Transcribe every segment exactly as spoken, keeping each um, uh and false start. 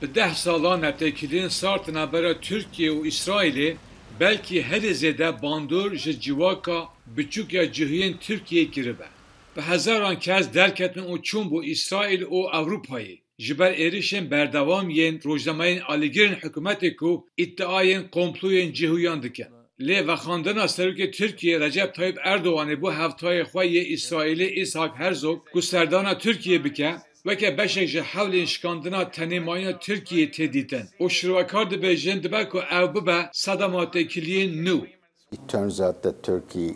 Bi deh salan e têkiliyên sar di navbera Tirkiye û Îsraîlê, belkî herî zêde bandor ji civaka biçûk ya cihûyên Tirkiyeyê kiribe. Bi hezaran kes derketin û çûn bo Îsraîl û Ewropayê, ji ber êrişên berdewam yên rojnameyan alîgirên hikûmetê ku îdiayên komployên cihûyan dikin. Lê vexwendina Serokê Tirkiyê Recep Tayyip Erdoganê bo hevtayê xwe yê Îsraîlê Îshak Herzog ku serdana Tirkiyê bike, weke beşek ji hewlên şikandina tenêmayîna Tirkiyê tê dîtin û şirwekar dibêjin dibe ku ew bibe sedema têkiliyên nû. It turns out that Turkey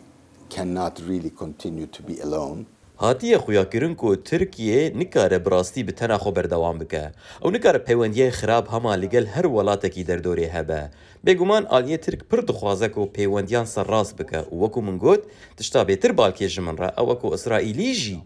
cannot really continue to be alone. Hatiye xuyakirin ku Tirkiye nikare bi rastî bi tena xwe berdewam bike. Ew nikare peywendiyên xirab hema li gel her welatekî derdorê hebe. Bêguman aliyê Tirk pir dixwaze ku peywendiyan serrast bike û wekû min got, tişta bêtir balkêş ji min re ew e ku Îsraîlî jî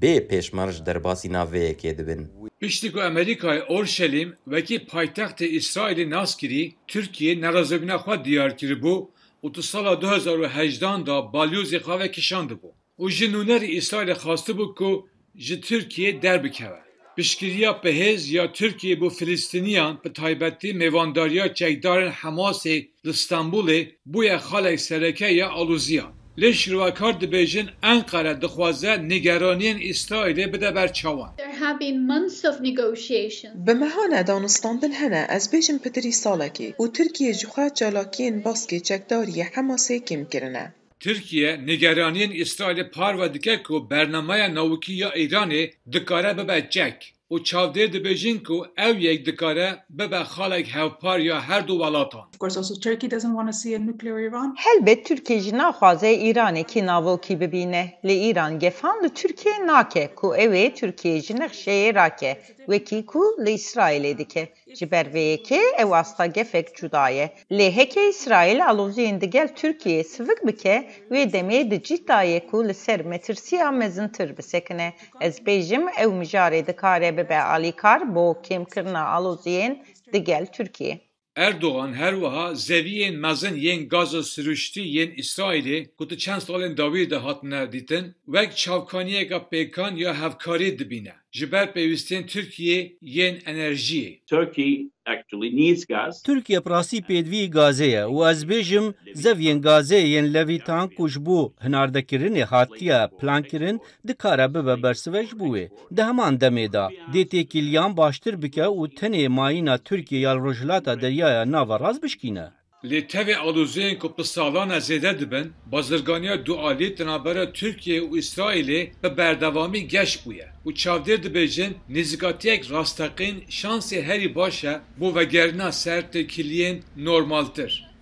bê pêşmerj derbasî nav vê yekê dibin. Piştî ku Amerîkayê Orşelîm wekî paytextê Îsraîlê nas kirî, Tirkiye nerazîbûna xwe diyar kiribû û di sala du hezar û hejdehan de balyozê xwe vekişandibû û ji nûnerê Îsraîlê xwestibû ku ji Tirkiyê derbikeve. Piştgiriya bi hêz ya Tirkiyê bo Filistîniyan, bi taybetî mêvandariya çekdarên Hamasê li Stenbolê bûye xalek sereke ya aloziyan. Lê şirwekar dibêjin Enqere dixwaze nîgeraniyên Îsraîlê bide ber çawan. There have been months of negotiations. Bi mehan e danûstandin hene, ez bêjim pitirî salekê û Tirkiye jixwe çalakiyên baskê çekdariyê Hamasê kêm kirine. Tirkiye nîgeraniyên Îsraîlê parve dike ku bernameya navûkî ya Îranê dikare bibe çek û çavdêr dibêjin ku ew yek dikare bibe xalek hevpar ya her du welatan. Of course also Turkey doesn't want to see a nuclear Iran. Helbet Tirkiye jî naxwaze Îranekî navokî bibîne, lê Îran gefan li Tirkiye nake ku ew ê Tirkiye ji nexşeyê rake, wekî ku li Îsraîlê dike. Ji ber vê yekê ew asta gefek cuda ye. Lê heke Îsraîl aloziyên digel Tirkiyeyê sivik bike, wê demê di cih de ye ku li ser metirsiya mezintir bisekine. Ez bêjim ew mijarê dikare bibe alîkar bo kêmkirina aloziyên digel Tirkiyê. Erdogan her wiha zeviyên mezin yên gaza siruştî yên Îsraîlê ku di çend salên dawî de hatine dîtin, wek çavkaniyeke pêkan ya hevkarî dibîne. Ji ber pêwîstiyên Tirkiyê yên enerjiyê. Turkey actually needs gas. Tirkiye bi rastî pêdivî gazê ye û ez bêjim zeviyên gazê yên Levîtan ku ji bo hinardekirinê hatiye plankirin dikare bibe bersive ji bo wê. Di heman demê de dê têkiliyan baştir bike û tenê mayîna Tirkiye ya li Rojhilata Deryaya Nava rast bişkîne. Lê tevî aloziyên ku bi salan e zêde dibin, bazirganiya dualî di navbera Tirkiye û Îsraîlê bi berdewamî geş bûye û çavdêr dibêjin nêzîkatiyek rasteqîn şansê herî baş e bo vegerina ser têkiliyên normaltir.